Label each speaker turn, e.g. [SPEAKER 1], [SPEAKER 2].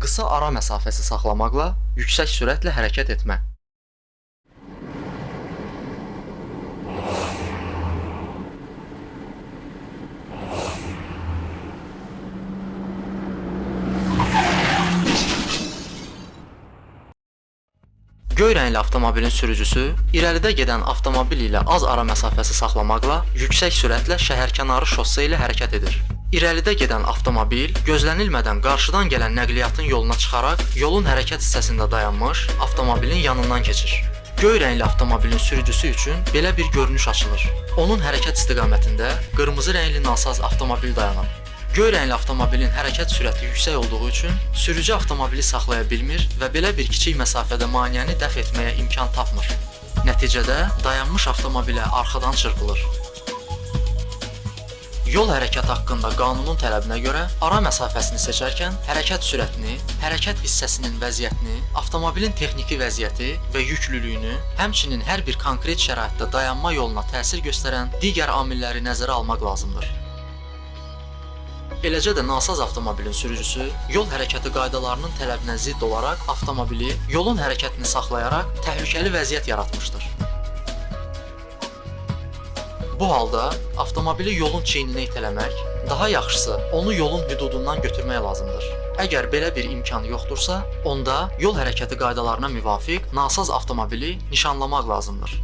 [SPEAKER 1] Qısa ara məsafəsi saxlamaqla yüksək sürətlə hərəkət etmə. Göy rəngli avtomobilin sürücüsü irəlidə gedən avtomobil ilə az ara məsafəsi saxlamaqla yüksək sürətlə şəhərkənarı şosse ilə hərəkət edir. İrəlidə gedən avtomobil gözlənilmədən qarşıdan gələn nəqliyyatın yoluna çıxaraq yolun hərəkət hissəsində dayanmış avtomobilin yanından keçir. Göy rəngli avtomobilin sürücüsü üçün belə bir görünüş açılır. Onun hərəkət istiqamətində qırmızı rəngli nasaz avtomobil dayanıb. Göy rəngli avtomobilin hərəkət sürəti yüksək olduğu üçün sürücü avtomobili saxlaya bilmir və belə bir kiçik məsafədə maneəni dəf etməyə imkan tapmır. Nəticədə dayanmış avtomobilə arxadan çırpılır. Yol hərəkəti haqqında qanunun tələbinə görə ara məsafəsini seçərkən hərəkət sürətini, hərəkət hissəsinin vəziyyətini, avtomobilin texniki vəziyyəti və yüklülüyünü, həmçinin hər bir konkret şəraitdə dayanma yoluna təsir göstərən digər amilləri nəzərə almaq lazımdır. Eləcə də nasaz avtomobilin sürücüsü yol hərəkəti qaydalarının tələbinə zidd olaraq avtomobili yolun hərəkətini saxlayaraq təhlükəli vəziyyət yaratmışdır. Bu halda avtomobili yolun çiyninə itələmək, daha yaxşısı onu yolun hüdudundan götürmək lazımdır. Əgər belə bir imkan yoxdursa, onda yol hərəkəti qaydalarına müvafiq nasaz avtomobili nişanlamaq lazımdır.